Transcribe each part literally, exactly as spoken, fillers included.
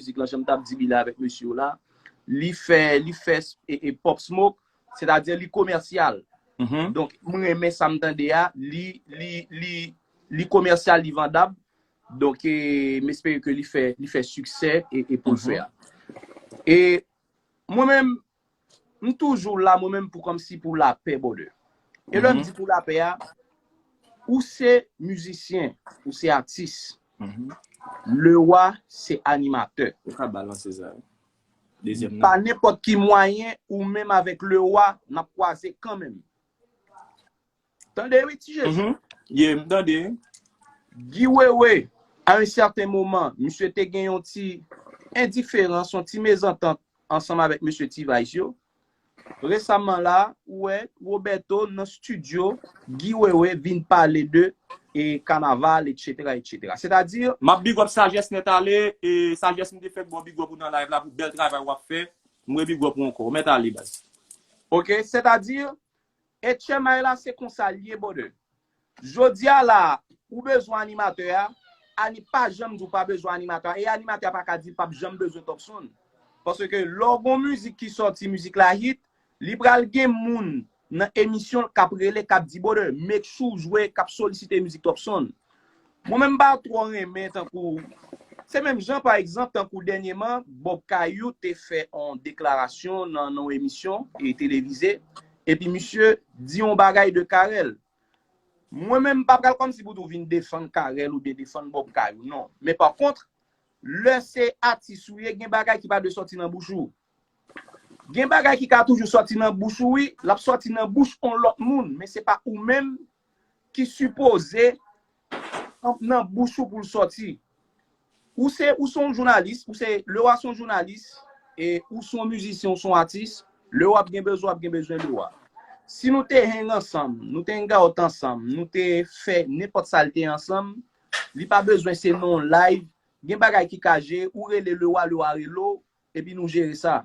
mizik lan, jan m t ap di Billy avèk mesye yo la, li fè, li fè e, e Pop Smoke, sètadi li komèsyal. Donk, mwen renmen sa m tande a, li, li, li, li komèsyal, li vandab. Donk, e, m espere ke li fè, li fè siksè e, e pou l fè a. E mwen menm, m toujou la, mwen menm, pou kòmsi pou lapè, brother. E lè m di pou lapè a, ou se mizisyen, ou se atis. Lewa se animatè. Ou ka balanse sa. Dezyèm nan. Pa nenpòt ki mwayen, ou menm avèk Lewa, n ap kwaze kanmenm. Tande wi, Ti Jezi. Yeah, m tande. Guy Wewe, a yon sèten moman, misye te gen yon ti endiferans, yon ti mezantant ansanm avèk mesye T-Vice yo. Resaman la, ou wè Roberto nan estidyo, Guy Wewe vin pale de e kanaval, etsetera, etsetera. Sètadi, M ap big up Sajès Nèt Ale, e Sajès m te fèk ba w big up ou nan live la pou bèl travay w ap fè. M re big up ou ankò. Ou mèt ale, baz. Ok, sètadi, H M I la se konsa l ye, brother. Jodi a la, ou bezwen animatè a, ani pa janm di w pa bezwen animatè a, e animatè a pa ka di l p ap janm bezwen Topson. Paske lè w gon mizik ki sòti, mizik la hit, li pral gen moun nan emisyon l k ap rele, k ap di, brother, make sure w jwe, k ap solisite mizik Topson. Mwen menm m pa twò renmen tankou, se menm jan pa egzanp tankou dènyèman Bob Kayou te fè yon deklarasyon nan nan yon emisyon e televize, epi misye di yon bagay de Carel. Mwen menm m pa pral kòmsi pou tou vin defann Carel oubyen defann Bob Kayou, non. Men pa kont, lè se atis ou ye, gen bagay ki pa dwe sòti nan bouch ou. Gen bagay ki ka toujou sòti nan bouch ou wi, l ap sòti nan bouch yon lòt moun, men se pa ou menm ki sipoze nan bouch ou pou l sòti. Ou se ou se yon jounalis, ou se Lewa se yon jounalis, e ou se yon mizisyen, ou se yon atis, Lewa ap gen bezwen, ap gen bezwen Lewa. Si nou te hang ansanm, nou te hang out ansanm, nou te fè nenpòt sa l te ansanm, li pa bezwen se nan yon live, gen bagay ki ka jere, ou rele Lewa, Lewa rele w, epi nou jere sa.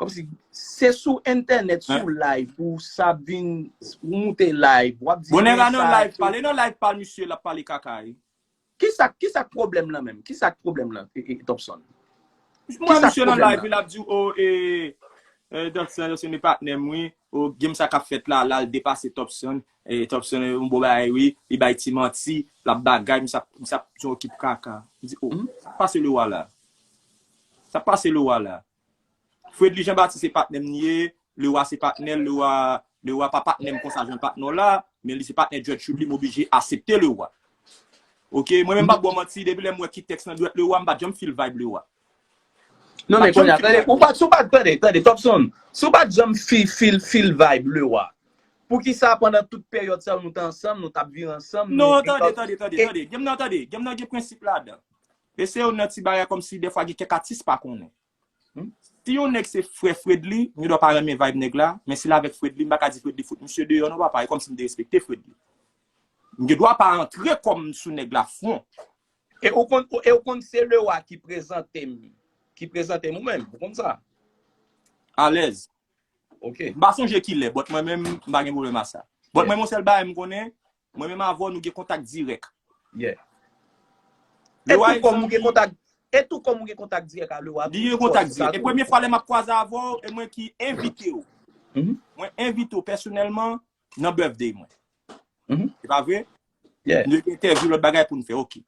Kòmsi se sou entènèt, sou live, pou sa vin, ou moute live, w ap di. Bonè la nan live, pale nan live pa misye, l ap pale kaka. Kisa, kisa k pwoblèm lan menm? Kisa k pwoblèm lan, e, e, Topson? Mwen misye nan live, l ap di, o, e, e, Topson, se ne patnè m, wi. O, game sa k ap fèt la, la, l depase Topson. E, Topson, e, yon bon bagay, wi. Li bay ti manti, l ap bagay, misye ap, misye ap yon ekip kaka. M di, o, sa k pase Lewa la? Sa k pase Lewa la? Fredly Jean Baptiste se patnè m li ye, Lewa se patnè l, Lewa, Lewa pa patnè m konsa jan patnè w la, men li se patnè Dread Chute li, m oblije asepte Lewa. Ok, mwen menm m p ap ba w manti, depi lè m wè ki tèks nan dwèt Lewa, m pa t janm feel vibe Lewa. Non, men kounye a, tande, ou pa, si w pa t, tande, tande, Topson, si w pa t janm feel, feel, feel vibe Lewa, poukisa pandan tout peryòd sa yo nou te ansanm, nou t ap vire ansanm, nou... Non, tande, tande, tande, tande, game nan, tande, game nan gen prensip ladan. E se youn nan ti bagay kòmsi dèfwa gen kèk atis pa konnen. Si yon nèg se frè Fredly, m gen dwa pa renmen vibe nèg la, men si l avèk Fredly, m pa ka di Fredly fout misye deyò non papa, e kòmsi m derespekte Fredly. M gen dwa pa antre kò m sou nèg la fwon. E ou konn, e ou konn se Lewa ki prezante m, ki prezante m ou menm, ou konn sa? Alèz. Ok. M pa sonje kilè, but mwen menm, m pa gen pwoblèm a sa. But mwen menm yon sèl bagay m konnen, mwen menm avè w nou gen kontak dirèk. Yeah. E tou kòm ou gen kontak, e tou kòm ou gen kontak dirèk a Lewa tou. Li gen kontak dirèk. E premye fwa lè m ap kwaze avè w, e mwen ki envite w. Mwen envite w pèsonèlman nan birthday mwen. Se pa vre? Nou te gen entèvyou, lòt bagay pou n fè, ok.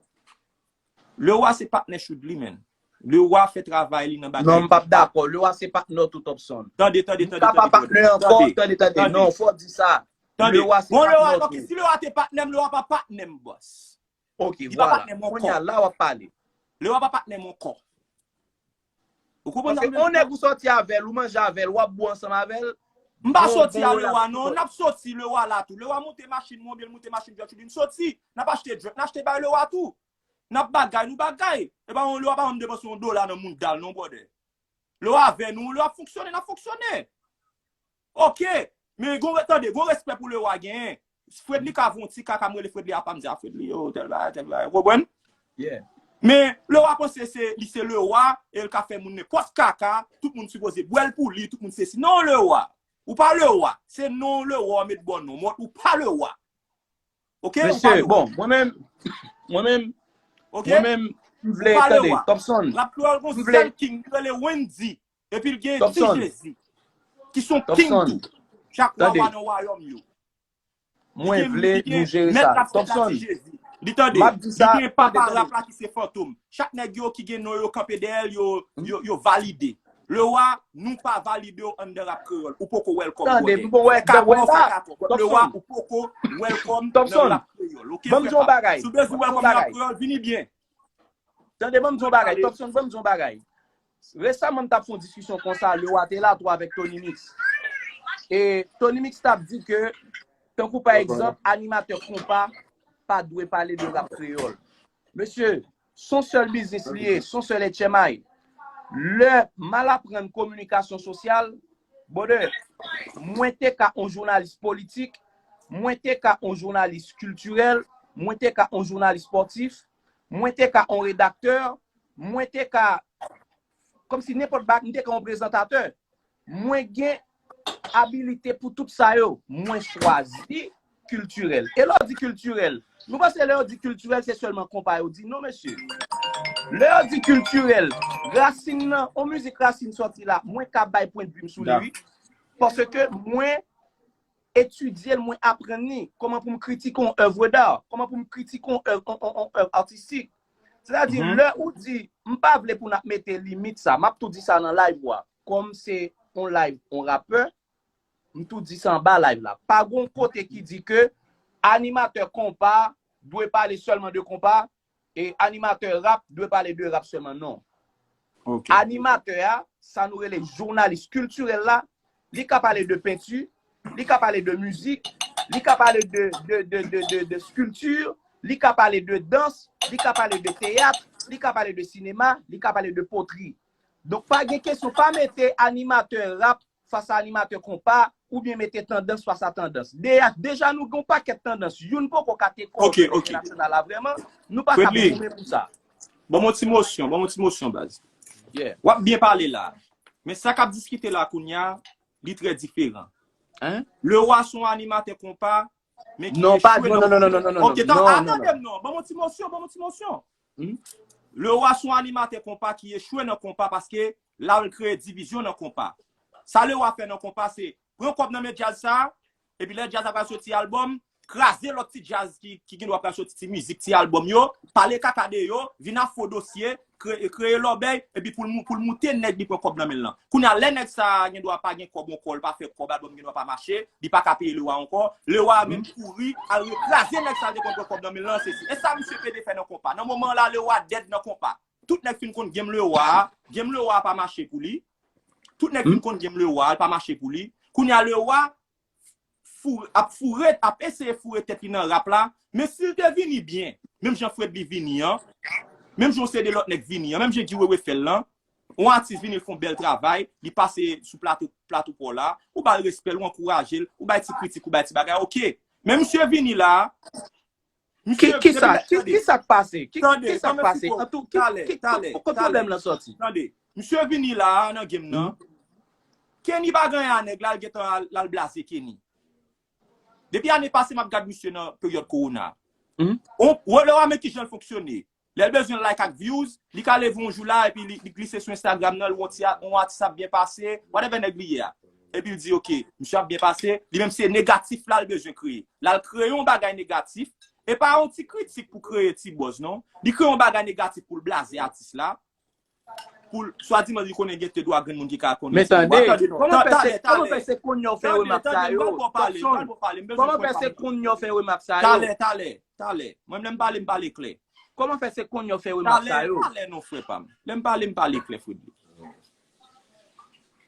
Lewa se patnè Shoudly, menn. Lewa fè travay li nan bagay. Non, m p ap dakò. Lewa se patnè w tou, Topson. Tande, tande, tande. Mika pa patnè ankò, tande, tande. Non, fò w di sa. Tande. Lewa se patnè w tou. Si Lewa te patnè m, Lewa pa patnè m, bòs. Ok, vwala. Kounye a, la w ap pale. Lewa pa patnè m ankò. Ou konprann sa m vle di? Paske yon nèg ou sòti avè l, ou manje avè l, w ap bwè ansanm avè l. M pa sòti a Lewa non, n ap sòti Lewa la tou. Lewa moute machin mwen, oubyen l moute machin Dread Chute li, n sòti, n ap achte drink, n achte bay Lewa tou. N ap bagay, nou bagay. E pa yon Lewa pa janm depanse yon dola nan mouda l non, brother. Lewa avè nou, Lewa ap fonksyone, n ap fonksyone. Ok, men gon, tande, gon respè pou Lewa genyen. Fredly ka voye yon ti kaka, m rele Fredly apa, m di a Fredly, yo, tèl bagay, tèl bagay, ou konprann? Men Lewa panse se, li se Lewa, e l ka fè moun nenpòt kaka, tout moun sipoze bwè l pou li, tout moun sesi. Non, Lewa, ou pa Lewa, se non Lewa w met bò non, ou pa Lewa. Ok, ou pa Lewa. Mesye, bon, mwen menm, mwen menm, mwen menm, M vle tande, Topson. Rap kreyòl gon sèl king, li rele Wendy. Epi l gen Ti Jezi, ki se yon king tou. Chak wa wa nan wayòm yo. Mwen vle nou jere sa. Topson, li tande, li gen papa rap la ki se Fantom. Chak nèg yo ki gen non yo kanpe dèyè l, yo, yo, yo valide. Lewa, nou pa valide w anndan rap kreyòl. Ou poko welcome, brother. Fè kakò, fè kakò. Lewa, ou poko welcome nan rap kreyòl. Ok, frè pa m. Si w bezwen welcome nan rap kreyòl, vini byen. Tande, ban m di yon bagay. Topson, ban m di yon bagay. Resaman, m t ap fè yon diskisyon konsa, Lewa te la tou avèk Tony Mix. E Tony Mix t ap di ke, tankou pa egzanp, animatè konpa pa dwe pale de rap kreyòl. Mesye, se yon sèl biznis li ye, se yon sèl H M I. Lè m al aprann kominikasyon sosyal, brother, mwen te ka yon jounalis politik, mwen te ka yon jounalis kiltirèl, mwen te ka yon jounalis spòtif, mwen te ka yon redaktè, mwen te ka, kòmsi nenpòt bagay, mwen te ka yon prezantatè. Mwen gen abilite pou tout sa yo. Mwen chwazi kiltirèl. E lè w di kiltirèl, nou panse lè yo di kiltirèl, se sèlman konpa yo di? Non, mesye. Lè yo di kiltirèl, rasin nan, yon mizik rasin sòti la, mwen ka bay pwennvi m sou li, wi. Paske mwen etidye l, mwen aprann li. Kòman pou m kritike yon èv da? Kòman pou m kritike yon èv, yon, yon, yon èv atistik? Sètadi, lè ou di, m pa vle pou n ap mete limit sa, m ap tou di sa nan live ou a. Kòm se yon live, yon rapè, m tou di sa anba live la. Pa gon kote ki di ke animatè konpa dwe pale sèlman de konpa, e animatè rap dwe pale de rap sèlman, non. Animatè a, sa nou rele jounalis kiltirèl la, li ka pale de penti, li ka pale de mizik, li ka pale de, de, de, de, de, de skilti, li ka pale de dans, li ka pale de teyat, li ka pale de sinema, li ka pale de potri. Donk, pa gen kesyon, pa mete animatè rap fas a animatè konpa, oubyen mete tandans fas a tandans. Deja, deja nou gen yon pakèt tandans. Youn poko ka te kò entènasyonal la vrèman. Nou pa ka goumen pou sa. Ban m yon ti mosyon, ban m yon ti mosyon, baz. W ap byen pale la. Men sa k ap diskite la kounye a, li trè diferan. Lewa se yon animatè konpa, men ki echwe nan... Non, non, non, non, non, non, non, non, non. Ok, tande m non. Ban m yon ti mosyon, ban m yon ti mosyon. Lewa se yon animatè konpa ki echwe nan konpa paske l al kreye divizyon nan konpa. Sa Lewa fè nan konpa, se pran kòb nan men djaz sa, epi lè djaz la pral soti albòm, kraze lòt ti djaz ki, ki gen dwa pral soti, ti mizik, ti albòm yo, pale kaka de yo, vin ak fo dosye, kreye, kreye lòbèy, epi pou l mou-, pou l moute nèg li pran kòb nan men l lan. Kounye a, lè nèg sa a gen dwa pa gen kòb ankò, l pa fè kòb, albòm gen dwa pa mache, li pa ka peye Lewa ankò, Lewa menm kouri, al rekraze nèg sa a te konn pran kòb nan men l lan, sesi. E sa misye pede fè nan konpa. Nan moman la, Lewa dead nan konpa. Tout nèg fin konn game Lewa a, game Lewa a pa mache pou li. Tout nèg fin konn game Lewa a, l pa mache pou li. Kounye a, Lewa fou-, ap foure, ap eseye foure tèt li nan rap la, men si l te vini byen, menm jan Fredly vini an, menm jan yon seri de lòt nèg vini an, menm jan Guy Wewe fè l lan, yon atis vini, l fè yon bèl travay, li pase sou plato, plato pa w la, ou ba l respè l, ou ankouraje l, ou bay ti kritik, ou bay ti bagay, ok. Men misye vini la, Ki, ki sa, ki, ki sa k pase? Ki, ki sa k pase? An tou, ki, ki, ki, kot pwoblèm lan sòti? Tande, misye vini la a nan game nan. Kenny pa gen anyen a nèg la, l gentan al, l al blaze Kenny. Depi ane pase, m ap gad misye nan peryòd kowona. On, w, lè w a men kijan l fonksyone. Lè l bezwen like ak views, li ka leve yon jou la, epi li, li glise sou Instagram nan, l wè yon ti a-, yon atis ap byen pase, whatever nèg li ye a. Epi l di, ok, misye ap byen pase, li menm se negatif la l bezwen kreye. L al kreye yon bagay negatif, e pa yon ti kritik pou kreye ti buzz, non. Li kreye yon bagay negatif pou l blaze atis la, pou l, swadizan li konnen gen te dwa grenn moun ki ka konnen se li. Men tande, kòman fè se, kòman fè se kounye a w fè remak sa yo? Topson, kòman fè se kounye a w fè remak sa yo? Talè, talè, talè. Mwen, lè m pale, m pale klè. Kòman fè se kounye a w fè remak sa yo? Talè, talè non, frè pa m. Lè m pale, m pale klè, Fredly.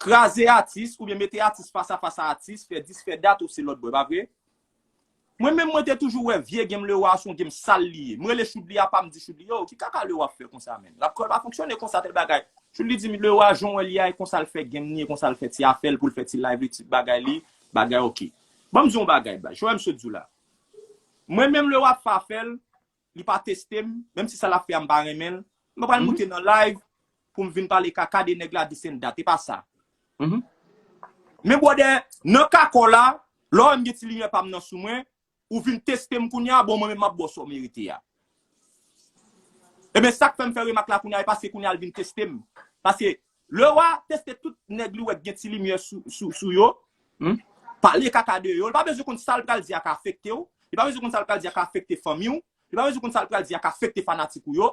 Kraze atis, oubyen mete atis fas a fas a atis, fè dis, fè dat, ou se lòt bò, e pa vre? Mwen menm, mwen te toujou wè vye game Lewa se yon game sal li ye. Mwen rele Choudli apa, m di Choudli, yo, ki kaka Lewa ap fè konsa, menn? Rap kreyòl pa fonksyone konsa, tèl bagay. Choudli di m, Lewa, jan w wè li a, e konsa l fè game li, e konsa l fè ti afè l, pou l fè ti live li, ti bagay li, bagay, ok. Ban m di w yon bagay, baz. Jan w wè m sot di w la. Mwen menm, Lewa ap fè afè l, li pa teste m, menm si sa l ap fè a m pa renmen l, m pa pral moute nan live pou m vin pale kaka de nèg la, this and that, e pa sa. Men bwòdè, nan kakò la, lè w wè m gen ti limyè pa m nan sou mwen, ou vin teste m kounye a, bon, mwen menm m ap ba w sa w merite a. Ebyen, sa k fè m fè remak la kounye a, e paske kounye a l vin teste m. Paske Lewa teste tout nèg li wè k gen ti limyè sou, sou, sou yo, pale kaka de yo. Li pa bezwen konn sa l pral di a ka afekte w. Li pa bezwen konn sa l pral di a ka afekte fanmi w. Li pa bezwen konn sa l pral di a ka afekte fanatik ou yo.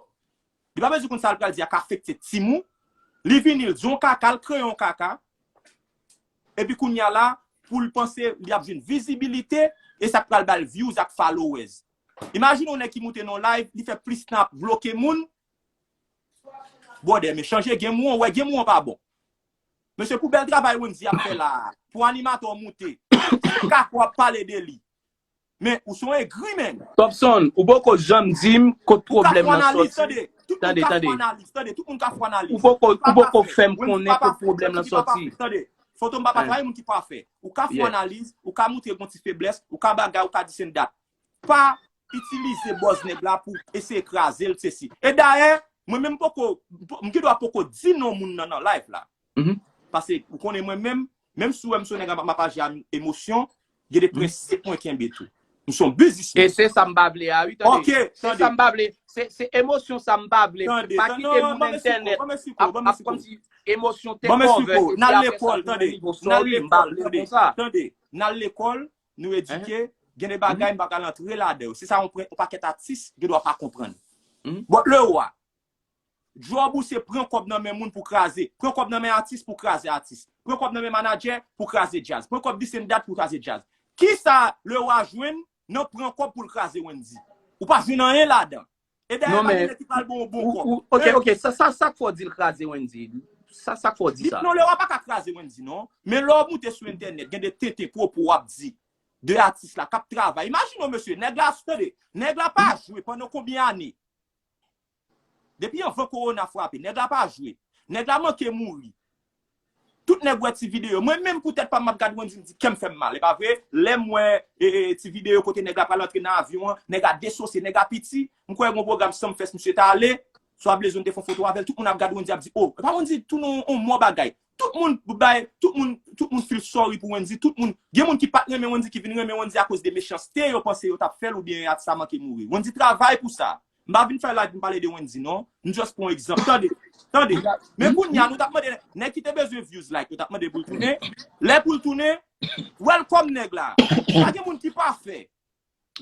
Li pa bezwen konn sa l pral di a ka afekte tim ou. Li vini, l di yon kaka, l kreye yon kaka. Epi kounye a la, pou l panse li ap jwenn vizibilite, e sa k pral ba l views ak followers. Imajine yon nèg ki moute nan live, li fè plis tan ap bloke moun. Bwòdè, men chanje game ou an, wè game ou an pa bon. Mesye, pou bèl travay Wendy ap fè la, pou animatè w moute, se kaka w ap pale de li. Men, ou se yon egri, men. Topson, ou poko janm di m kot pwoblèm lan soti. Tande, tout moun ka fè analiz, tande, tout moun ka fè analiz. Ou poko, ou poko fè m konnen kot pwoblèm lan soti. Tande, Fantom pa pa travay moun ki pafè. Ou ka fè analiz, ou ka moutre yon ti feblès, ou ka bagay, ou ka di sendèt. Pa itilize buzz nèg la pou eseye kraze l, sesi. E dayè, mwen menm poko, m gen dwa poko di non moun nan nan live la. Paske ou konnen mwen menm, menm si w wè m se yon nèg m ap aji a emosyon, gen de prensip mwen kenbe tou. M se yon biznismen. E se sa m pa vle a, wi, tande. Se sa m pa vle. Se, se emosyon sa m pa vle. Pa kite moun entènèt ap, ap kòmsi emosyon take over. N al lekòl, tande. N al lekòl, tande. Tande. N al lekòl, nou edike, gen de bagay m pa pral antre ladan yo. Se sa yon pakèt atis gen dwa pa konprann. But Lewa, djòb ou se pran kòb nan men moun pou kraze. Pran kòb nan men atis pou kraze atis. Pran kòb nan men manadjè pou kraze djaz. Pran kòb this and that pou kraze djaz. Kisa Lewa jwenn nan pran kòb pou l kraze Wendy? Ou pa jwenn anyen ladan. E dayè pa gen nèg ki pral ba w bon kòb. Ok, ok, sa, sa, sa k fè w di l kraze Wendy? Sa, sa k fè w di sa? Non, Lewa pa ka kraze Wendy, non. Men lè w moute sou entènèt, gen de tenten pwopo w ap di de atis la k ap travay. Imajine w, mesye, nèg la, tande, nèg la pa jwe pandan konbyen ane? Depi anvan kowona frape, nèg la pa jwe. Nèg la manke mouri. Tout nèg wè ti videyo. Mwen menm pou tèt pa m, m ap gade Wendy, m di kè m fè m mal. E pa vre? Lè m wè e, e, ti videyo kote nèg la pral antre nan avyon an, nèg la desose, nèg la piti, m kwè gon pwogram Sumfest misye t ale, swa Blaze One te fè yon foto avè l, tout moun ap gade Wendy ap di, oh, e pa Wendy tounen yon, yon mò bagay. Tout moun bay, tout moun, tout moun feel sorry pou Wendy, tout moun, gen moun ki pa t renmen Wendy ki vin renmen Wendy akoz de mechanste yo panse yo t ap fè l oubyen atis la manke mouri. Wendy travay pou sa. M pa vin fè live m pale de Wendy, non. M just pran yon egzanp. Tande, tande. Men kounye a, nou t ap mande, nèg ki te bezwen views, like, nou t ap mande pou l tounen. Lè pou l tounen, welcome nèg la. Pa gen moun ki pafè.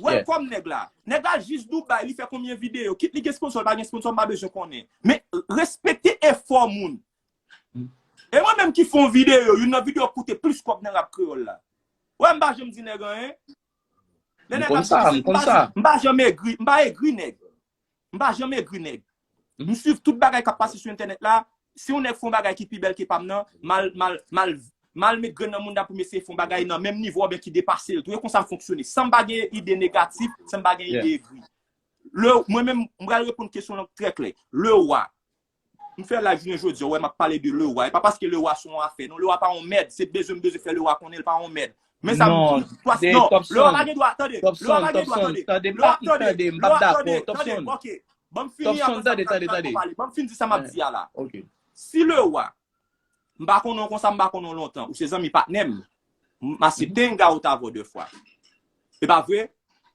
Welcome nèg la. Nèg la jis Dubai, li fè konbyen videyo. Kit li gen sponsò, li pa gen sponsò, m pa bezwen konnen. Men respekte efò moun. E mwen menm ki fè yon videyo, youn nan videyo k koute plis kòb nan rap kreyòl la. Wè, m pa janm di nèg anyen. Lè nèg ap soti, m pa janm egri, m pa egri nèg. M pa janm egri nèg. M swiv tout bagay k ap pase sou entènèt la. Si yon nèg fè yon bagay ki pi bèl ke pa m nan, m al, m al, m al, m al met grenn nan mouda pou m eseye fè yon bagay nan menm nivo oubyen ki depase l tou. E konsa m fonksyone. San m pa gen ide negatif, san m pa gen ide egri. Le, mwen menm, m pral reponn kesyon lan trè klè. Lewa. M fè live jounen jodi a, w wè m ap pale de Lewa. E pa paske Lewa se yon afè, non. Lewa pa yon mèd. Se bezwen m bezwen fè Lewa konnen l pa yon mèd. Men sa m di, non, Lewa pa gen dwa, tande. Lewa pa gen dwa, tande. Lewa, tande. Lewa, tande. Ok. Ban m fini avan sa m pral pale. Ban m fin di sa m ap di a la. Si Lewa, m pa konnen w konsa, m pa konnen w lontan, ou se zanmi patnè m, m aksepte hang out avè w de fwa. E pa vre?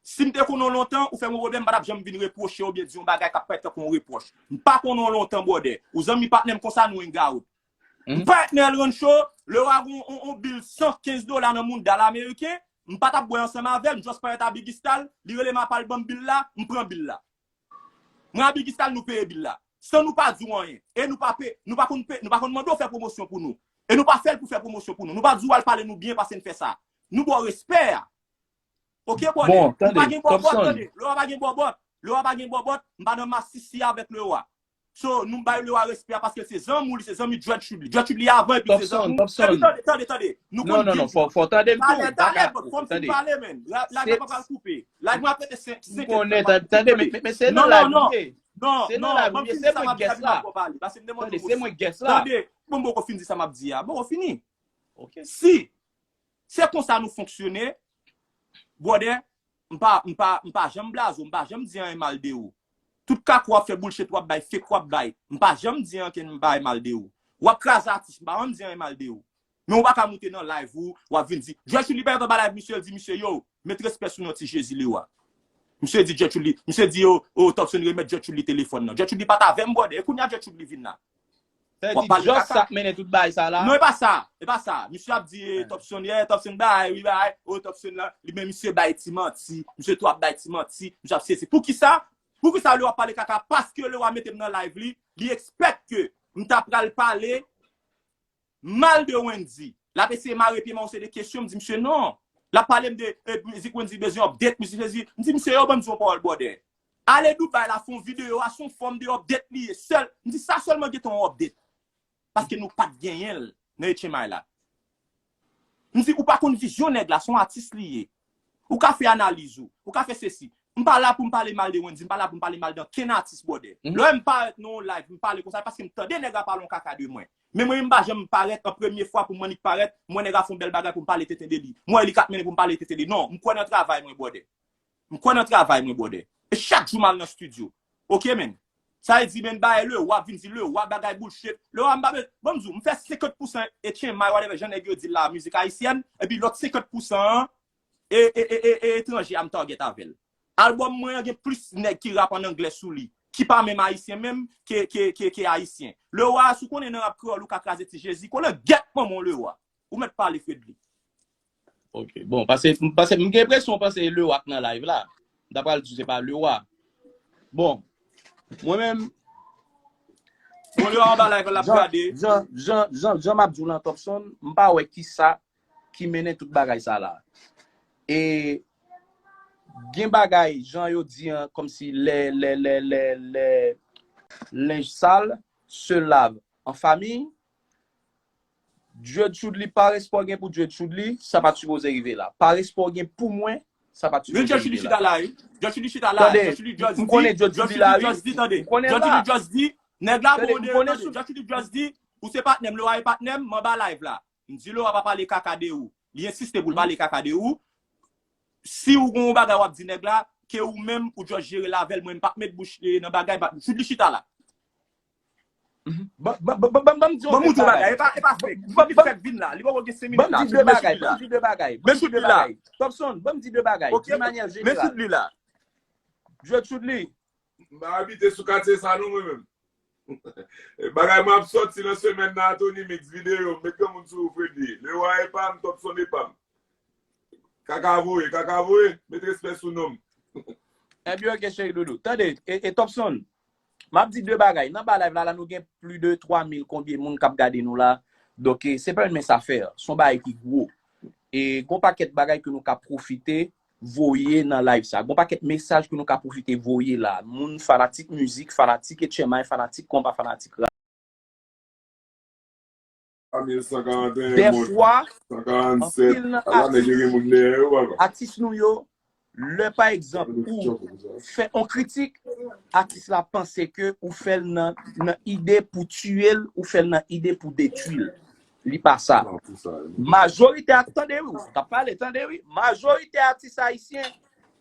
Si m te konnen w lontan, ou fè m yon pwoblèm, m pa t ap janm vin repwoche w oubyen di yon bagay k ap parèt tankou yon repwòch. M pa konnen w lontan, brother. Ou zanmi patnè m konsa, nou hang out. M pa Etnel Rancho, Lewa gen yon, yon, yon bil san kenz dola nan mouda l ameriken, m pa t ap bwè ansanm avè l, m just parèt a Biggy Stal, li rele m apa l ban m bil la, m pran bil la. Mwen a Biggy Stal nou peye bil la. San nou pa di w anyen. E nou pa pe, nou pa konn pe, nou pa konn mande w fè pwomosyon pou nou. E nou pa fè l pou fè pwomosyon pou nou. Nou pa di w al pale nou byen paske n fè sa. Nou ba w respè a. Ok, brother? Nou pa gen bòbòt, tande. Lewa pa gen bòbòt. Lewa pa gen bòbòt. M pa nan masisi avèk Lewa. So, nou bay Lewa respè a paske se zanmi w, li se zanmi Dread Chubly. Dread Chubly avan epi se zanmi w. Tande, tande, tande. Nou konn deal. Non, non, non, fò, fò tande m tou. Talè, talè, but fò m fin pale, man. Live la pa pral koupe. Live mwen ap rete senk, senk. M konnen, tande, men, men se nan live nou ye. Non, non, non, ban m fin di sa m ap di a, epi m ap ba w pale. Paske m te mande w. Tande, se mwen guest la. Tande, bon, m poko fin di sa m ap di a. M poko fini. Ok. Si se konsa nou fonksyone, brother, m pa, m pa, m pa janm blaze w, m pa janm di anyen mal de ou. Tout kaka w ap fè, bullshit w ap bay, fake w ap bay, m pa janm di anyen mal de ou. W ap kraze atis, m pa janm di anyen mal de ou. Men ou pa ka moute nan live ou, w ap vin di, Dread Chubly pa gentan ba live misye, l di misye, yo, met respè sou non ti Jezi Lewa. Misye di Gertrude li, misye di yo, oh, Topson remèt Gertrude li telefòn nan. Gertrude li pa t avè m, brother. E kounye a Gertrude li vin la. Sa vle di Just sa k mennen tout bagay sa la? Non, e pa sa. E pa sa. Misye ap di, eh, Topson, yeah, Topson bay, wi bay, oh, Topson la. Li men misye bay ti manti. Misye tou ap bay ti manti. Misye ap sezi. Poukisa? Poukisa Lewa ap pale kaka? Paske Lewa mete m nan live li. Li expect ke m ta pral pale mal de Wendy. L ap eseye mare pye m yon seri de kesyon, m di misye non. L ap pale m de, eh, mizik Wendy bezwen update, mizik Wendy. M di misye yo ban m di yon pawòl, brother. Ale Dubai la, fè yon videyo a, se yon fòm de update li ye. Sèl, m di sa sèlman gentan yon update. Paske nou pa t genyen l nan H M I la. M di ou pa konn vizyon nèg la, se yon atis li ye. Ou ka fè analiz ou, ou ka fè sesi. M pa la pou m pale mal de Wendy, m pa la pou m pale mal de ankenn atis, brother. Lè m parèt nan yon live, m pale konsa, paske m tande nèg la pale yon kaka de mwen. Men mwen menm m pa janm parèt an premye fwa pou m annik parèt, m wè nèg la fè yon bèl bagay pou m pale tenten de li. M wè li k ap mennen pou m pale tenten de li. Non, m kwè nan travay mwen, brother. M kwè nan travay mwen, brother. E chak jou m al nan studio. Ok, man. Sa vle di, man, bagay Lewa ap vin di Lewa bagay bullshit. Lewa m pa bezwen. Bon, m di w, m fè senkant pousan H M I, whatever, jan nèg yo di l la, mizik ayisyèn, epi lòt senkant pousan an, e, e, e, e, e etranje a m target avè l. Album mwen an gen plis nèg ki rap an anglè sou li, ki pa menm ayisyen menm, ke, ke, ke, ke ayisyen. Lewa, si w konnen nan rap kreyòl, ou ka kraze ti Jezi, konnen gèt manman w Lewa. Ou mèt pale, Fredly. Ok, bon, paske, paske m gen enpresyon w panse Lewa k nan live la. M ta pral di w se pa Lewa. Bon, mwen menm, Bon, Lewa anba live la ap gade. Jan, jan, jan, jan m ap di w lan, Topson, m pa wè kisa ki mennen tout bagay sa la. E gen bagay, jan yo di an, kòmsi lè, lè, lè, lè, lè, lenj sal se lave an famiy. Gertrude li pa respè w gen pou Gertrude li, sa pa t sipoze rive la. Pa respè w gen pou mwen, sa pa t sipoze rive la. Gertrude chita la, wi. Gertrude chita la. Gertrude just di, Gertrude just di, tande. Gertrude just di, nèg la bon de, tande. Gertrude just di, ou se patnè m, Lewa e patnè m, m anba live la. M di Lewa pa pale kaka de ou. Li ensiste pou l pale kaka de ou. Si ou gen yon bagay w ap di nèg la, ke ou menm ou just jere l avè l, mwen m p ap met bouch nan bagay, Gertrude li chita la. Ban m di yon bagay. E pa, e pa fake. Li fèk vin la. Li poko gen senk minit la. Ban m di de bagay. Ban m di de bagay. Topson, ban m di de bagay. De manyè jeneral. Gertrude li. M pa abite sou katye sa non mwen menm. Bagay mwen ap sòti nan semèn nan, Tony Mix videyo, m met granmoun sou ou Fredly. Lewa e pa m, Topson e pa m. Kaka voye, kaka voye, met respè sou non m. Ebyen, ok, cheri doudou. Tande, e, e Topson, m ap di de bagay. Nan ba live la, la nou gen plis de twa mil konbyen moun k ap gade nou la. Donk, e, se pa yon mens afè. Se yon bagay ki gwo. E gon pakèt bagay ke nou ka pwofite voye nan live sa. Gon pakèt mesaj ke nou ka pwofite voye la. Moun fanatik mizik, fanatik H M I, fanatik konba, fanatik rap. Dèfwa, anpil nan atis, atis nou yo, lè pa egzanp ou fè on kritik, atis la panse ke ou fè l nan, nan ide pou tiye l, ou fè l nan ide pou detwi l. Li pa sa. Majorite a, tande wi, w t ap pale, tande wi. Majorite atis ayisyen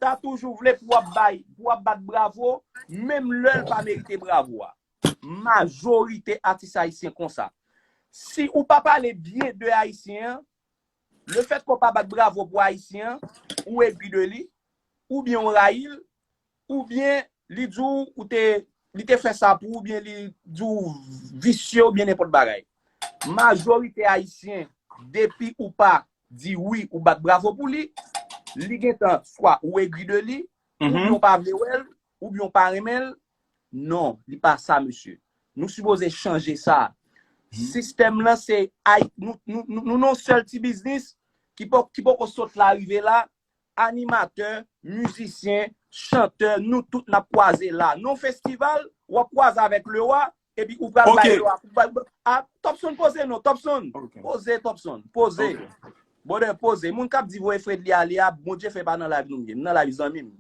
ta toujou vle pou w ap bay, pou w ap bat bravo, menm lè l pa merite bravo a. Majorite atis ayisyen konsa. Si ou pa pale byen de ayisyen an, lefètke w pa bat bravo pou ayisyen an, ou egri de li, oubyen w rayi l, oubyen li di w ou te, li te fè sa pou ou, oubyen li di w visye, oubyen nenpòt bagay. Majorite ayisyen, depi ou pa di wi, ou bat bravo pou li, li gentan swa ou egri de li, oubyen w pa vle wè l, oubyen w pa renmen l. Non, li pa sa, mesye. Nou sipoze chanje sa. Sistèm lan se, ay, nou, nou, nou, nou nan yon sèl ti biznis ki poko, ki poko sot la rive la. Animatè, mizisyen, chantè, nou tout n ap kwaze la. Nan festival, w ap kwaze avèk Lewa, epi ou pral bay Lewa. A, Topson, poze non, Topson. Poze, Topson, poze. Brother, poze. Moun k ap di voye Fredly ale a, Bondye fè pa nan live nou m ye. M nan live zanmi m.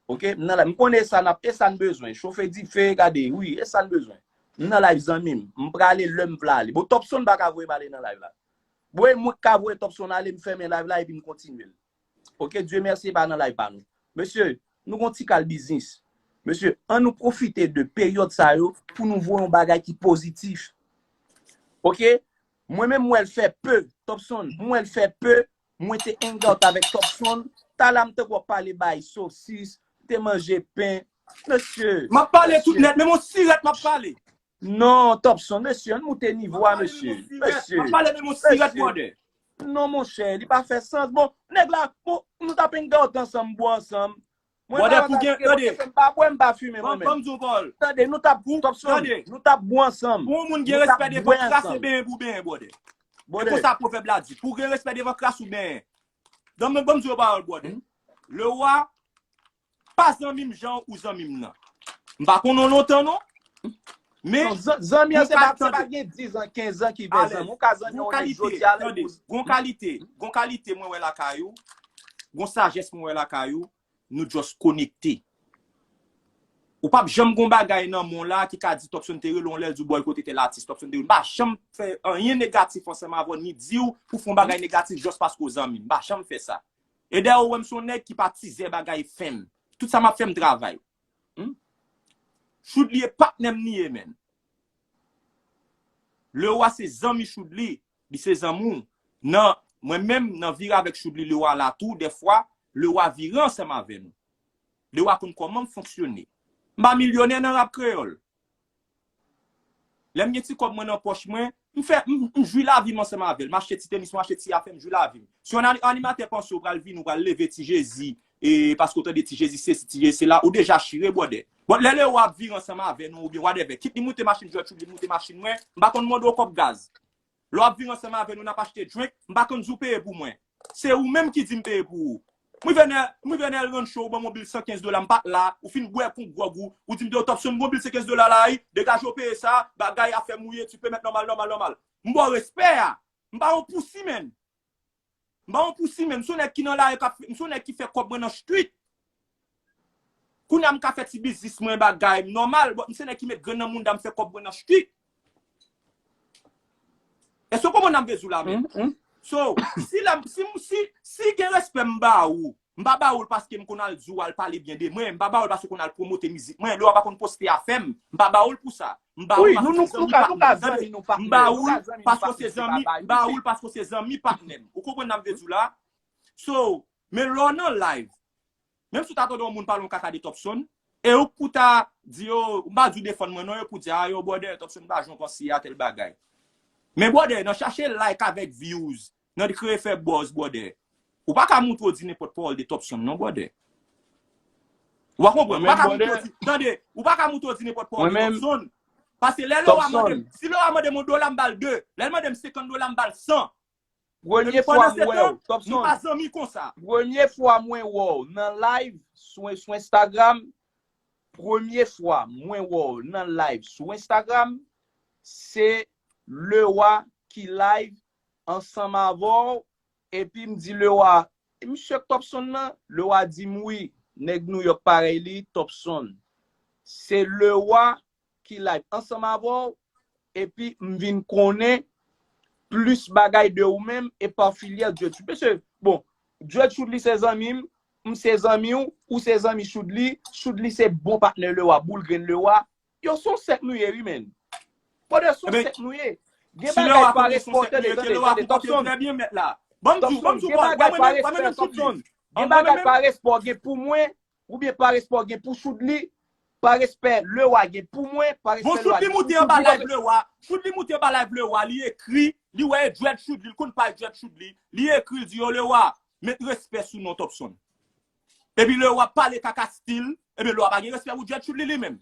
Ok, m nan live. M konnen sa n ap, e sa n bezwen. Chofe dife, gade, wi, e sa n bezwen. M nan live zanmi m. M prale lè m vle ale. Bon, Topson pa ka voye m ale nan live la. Bon, e mwen k ka voye Topson ale, m fèmen live la epi m kontinye l. Ok, Dye mèsi, e pa nan live pa nou. Mesye, nou gon ti kal biznis. Mesye, ann nou pwofite de peryòd sa yo pou nou voye yon bagay ki pozitif. Ok? Mwen menm, m wè l fè pe, Topson, m wè l fè pe, mwen te hang out avèk Topson, talè a m tankou w ap pale bay sosis, te manje pen. Mesye, M ap pale tout nèt, menm yon sirèt m ap pale. Non, Topson, mesye, ann moute nivo a, mesye. M ap pale menm yon sirèt, brother. Non, monchè, li pa fè sans. Bon, nèg la, bon, nou t ap hang out ansanm, bwè ansanm. Brother, pou gen, tande. M pa bwè, m pa fimen, mwen menm. Ban m di w pawòl. Tande, nou t ap, Topson, nou t ap bwè ansanm. Pou yon moun gen respè devan kras, se benyen pou benyen, brother. E konsa pwovèb la di, pou gen respè devan kras ou benyen. Ban m di w pawòl, brother. Lewa pa zanmi m jan ou zanmi m nan. M pa konnen w lontan non. Men zanmi an se pa, se pa gen diz an, kenz an ki fè zanmi. Ou ka zanmi yon nèg jodi a. Gon kalite, gon kalite mwen wè lakay ou. Gon sajès mwen wè lakay ou. Nou just konekte. Ou p ap janm gon bagay nan mond la ki ka di Topson te rele w lè l di w bòykote tèl atis. Topson te rele w. M pa janm fè anyen negatif ansanm avè w, ni di w pou fè yon bagay negatif just paske w zanmi m. M pa janm fè sa. E dayè ou wè m se yon nèg ki pa tizè bagay fenm. Tout sa m ap fè m travay. Choudly e patnè m li ye, menn. Lewa se zanmi Choudly, li se zanmi w. Nan, mwen menm, nan vire avèk Choudly, Lewa la tou, dèfwa, Lewa vire ansanm avè nou. Lewa konn kòman m fonksyone. M pa milyonè nan rap kreyòl. Lè m gen ti kòb mwen nan pòch mwen, m fè, m, m jwi lavi m ansanm avè l. M achte ti tenis, m achte ti afè, m jwi lavi m. Si yon ani-, animatè panse w pral vini, w pral leve Ti Jezi, e paske w tande Ti Jezi sesi, Ti Jezi sela, ou deja chire, brother. Bon, lè Lewa ap vire ansanm avè nou, oubyen whatever, kit li moute machin Djòj, li moute machin mwen, m pa konn mande w kòb gaz. Lè w ap vire ansanm avè nou, n ap achte drink, m pa konn di w peye pou mwen. Se ou menm ki di m peye pou ou. M rive nan, m rive nan El Rancho, ou ban m yon bil san kenz dola, m pa t la, ou fin bwè kon gwòg ou, ou di m, yo, Topson, m gon bil san kenz dola la, wi, degaje w peye sa, bagay afè mouye, ti pè mèt nòmal, nòmal, nòmal. M ba w respè a. M pa yon pousi, menn. M pa yon pousi, menn. M se yon nèg ki nan lari k ap, m se yon nèg ki fè kòb mwen nan street. Kounye a m ka fè ti biznis mwen bagay m nòmal, but m se nèg ki met grenn nan mounda m fè kòb mwen nan street. Èske w konprann sa m vle di w la menm? So, si la, si, si, si gen respè m ba ou, m pa ba ou l paske m konn al di w al pale byen de mwen, m pa ba ou l paske w konn al pwomote mizik mwen, lè w pa konn poste afè m, m pa ba ou l pou sa. M ba ou l paske w se zanmi patnè m. M ba ou l paske w se zanmi, m ba ou l paske w se zanmi patnè m. Ou konprann sa m vle di w la? So, men lè w nan live, menm si w ta tande yon moun pale yon kaka de Topson, e ou pou ta di yo, m pa di w defann mwen non, yo pou di, a yo, brother, Topson pa jan w panse a tèl bagay. Men brother, nan chache like avèk views, nan kreye fè buzz, brother, ou pa ka montre w di nenpòt pawòl de Topson non, brother. Ou pa konprann? Ou pa ka montre w di, tande, ou pa ka montre w di nenpòt pawòl de Topson. Paske lè Lewa mande m, si Lewa mande m yon dola, m ba l de. Lè l mande m senkant dola, m ba l san. Premye fwa m wè w, Topson. Nou pa zanmi konsa. Premye fwa mwen wè w nan live sou, sou Instagram. Premye fwa mwen wè w nan live sou Instagram, se Lewa ki live ansanm avè w. Epi m di Lewa, "E misye k Topson nan?" Lewa di m, "Wi, nèg New York parèy li, Topson." Se Lewa ki live ansanm avè w, epi m vin konnen plis bagay de ou menm, e pa filyè Dread Shoudly. Mesye, bon, Dread Shoudly se zanmi m, m se zanmi w, ou se zanmi Shoudly, Shoudly se bon patnè Lewa, boul grenn Lewa. Yo, se yon sèk nou ye, wi, menn. Brother, se yon sèk nou ye. Gen bagay pa respè, tande, tande, tande, Topson. Topson, gen bagay pa respè, Topson. Gen bagay pa respè, gen pou mwen, oubyen pa respè w gen pou Shoudly, pa respè Lewa gen pou mwen, pa respè Lewa gen pou Shoudly. Bon, Shoudly moute anba live Lewa, Shoudly moute anba live Lewa, li ekri, li wè e Dread Shoudly, li konn paj Dread Shoudly, li ekri, li di, yo, Lewa, met respè sou non Topson. Epi Lewa pale kaka still, ebyen Lewa pa gen respè pou Dread Shoudly li menm.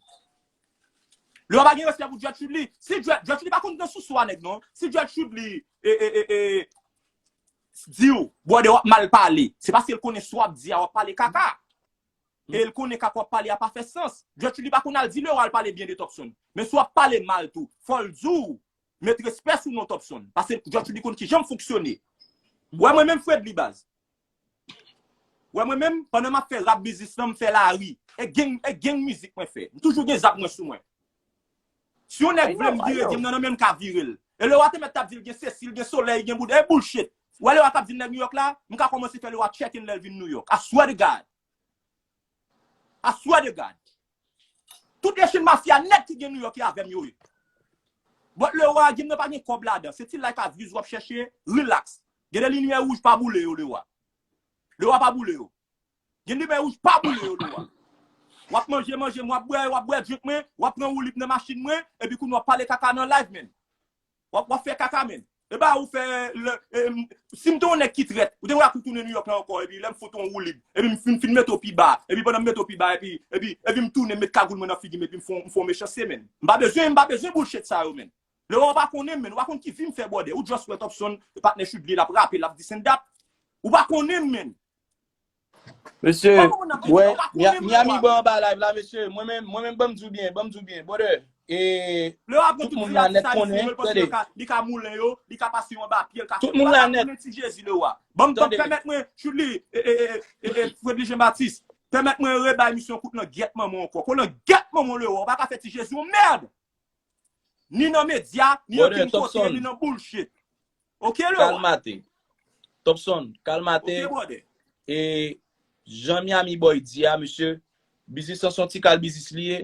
Lewa pa gen respè pou Dread Shoudly. Si Dread, Dread Shoudly pa konn nan sousou a nèg non. Si Dread Shoudly, e, e, e, e, di w, brother, w ap mal pale. Se paske l konnen sa w ap di a, w ap pale kaka. E l konnen kaka w ap pale a pa fè sans. Dread Shoudly pa konn al di Lewa al pale byen de Topson. Men si w ap pale mal tou, fò l di w, met respè sou non Topson. Paske Dread Shoudly konn kijan m fonksyone. W wè mwen menm Fredly baz. W wè mwen menm, pandan m ap fè rap biznis lan, m fè lari. E gang, e gang mizik mwen fè. M toujou gen zam mwen sou mwen. Si yon nèg vle m vire, di m nan, nan men m ka vire l. E Lewa te mèt t ap di l gen sesi, l gen solèy, gen bouda, e bullshit. W wè Lewa k ap vin nèg New York la, m ka kòmanse fè Lewa check in lè l vin New York. I swear to God. I swear to God. Tout Haitian mafya nèt ki gen New York e avè m yo ye. But Lewa, game nan pa gen kòb ladan. Se ti like ak views w ap chèche, relax. Gen de limyè wouj, pa boule yo, Lewa. Lewa pa boule yo. Gen limyè wouj, pa boule yo, Lewa. W ap manje, manje m, w ap bwè, w ap bwè drink mwen, w ap pran woulib nan machin mwen, epi kounye a w ap pale kaka nan live, menn. W ap, w ap fè kaka, menn. E ba ou fè, lè, e, m, si m te yon nèg ki trèt, ou te wè ak ou tounen New York la ankò, epi lè m fout yon woulib, epi m fin, fin mete w pi ba, epi pandan m mete w pi ba, epi, epi, epi m tounen, m met kagoul mwen nan figi m, epi m fè, m fè yon mechanste, menn. M pa bezwen, m pa bezwen bullshit sa yo, menn. Lewa, ou pa konnen m, menn. Ou pa konn ki vi m fè, brother. Ou just wè Topson, patnè Chudly, l ap rape, l ap this and that. Ou pa konnen m, menn. Mesye, wè, Miami Boy anba live la, mesye. Mwen menm, mwen menm, ban m di w byen, ban m di w byen, brother. E Lewa, tout moun la nèt konnen, tande. Li ka moulen yo, li ka pase yo anba pye, li ka fè. Tout moun la nèt konnen Ti Jezi, Lewa. Ban m, ban m pèmèt mwen, Chudly, e, e, e, e, e, Fredly Jean Baptiste, pèmèt mwen rebay misyon kout nan gyèt manman ankò. Kout nan gyèt manman, Lewa. Ou pa ka fè Ti Jezi yon mèd. Ni nan medya, ni ankenn kote, ni nan bullshit. Ok, Lewa. Kalmate. Topson, kalmate. Ok, brother. E jan Miami Boy di a, mesye, biznis lan se yon ti kal biznis li ye,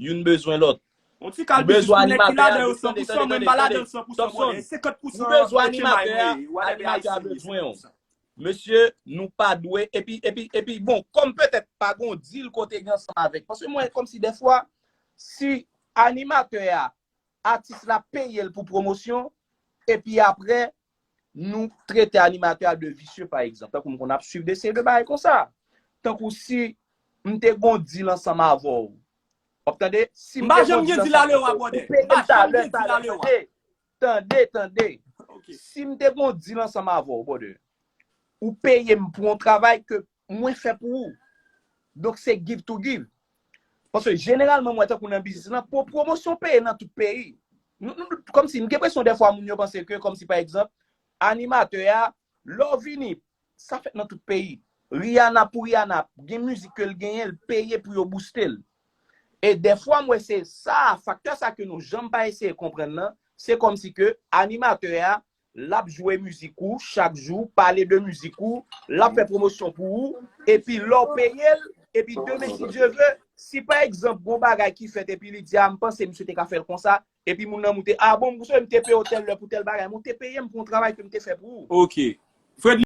youn bezwen lòt. Yon ti kal biznis pou nèg ki ladan yo tande, san pou san, mwen m pa ladan l san pou san, brother. Senkant pou san, ou bezwen animatè a, animatè a bezwen w. Mesye, nou pa dwe, epi, epi, epi, bon, kòm petèt pa gon deal kote gen ansanm avèk. Paske mwen, kòmsi dèfwa, si animatè a, atis la peye l pou pwomosyon, epi apre, nou trete animatè a de visye, pa egzanp. Tankou m konn ap swiv de seri de bagay konsa. Tankou si m te gon deal ansanm avè w. W ap tande? Si m te gon deal ansanm avè w, ou peye m talè, talè, tande. Tande, tande. Si m te gon deal ansanm avè w, brother, ou peye m pou yon travay ke mwen fè pou ou. Donk, se give to give. Paske jeneralman, mwen, tankou nan biznis lan, pou pwomosyon peye nan tout peyi. Nou, nou, kòmsi, m gen enpresyon dèfwa moun yo panse ke, kòmsi, pa egzanp, animatè a, lè w vini, sa fèt nan tout peyi. Rihanna pou Rihanna, gen mizik ke l genyen, l peye pou yo booste l. E dèfwa, m wè se sa, faktè sa ke nou janm pa eseye konprann nan, se kòmsi ke animatè a, l ap jwe mizik ou chak jou, pale de mizik ou, l ap fè pwomosyon pou ou, epi lè w peye l, epi demen, si Dye ve, si pa egzanp, gon bagay ki fèt, epi li di, a, m panse misye te ka fè l konsa, epi moun nan moute, a bon, m te peye w tèl lè pou tèl bagay, men w te peye m pou yon travay ke m te fè pou ou. Ok. Fredly,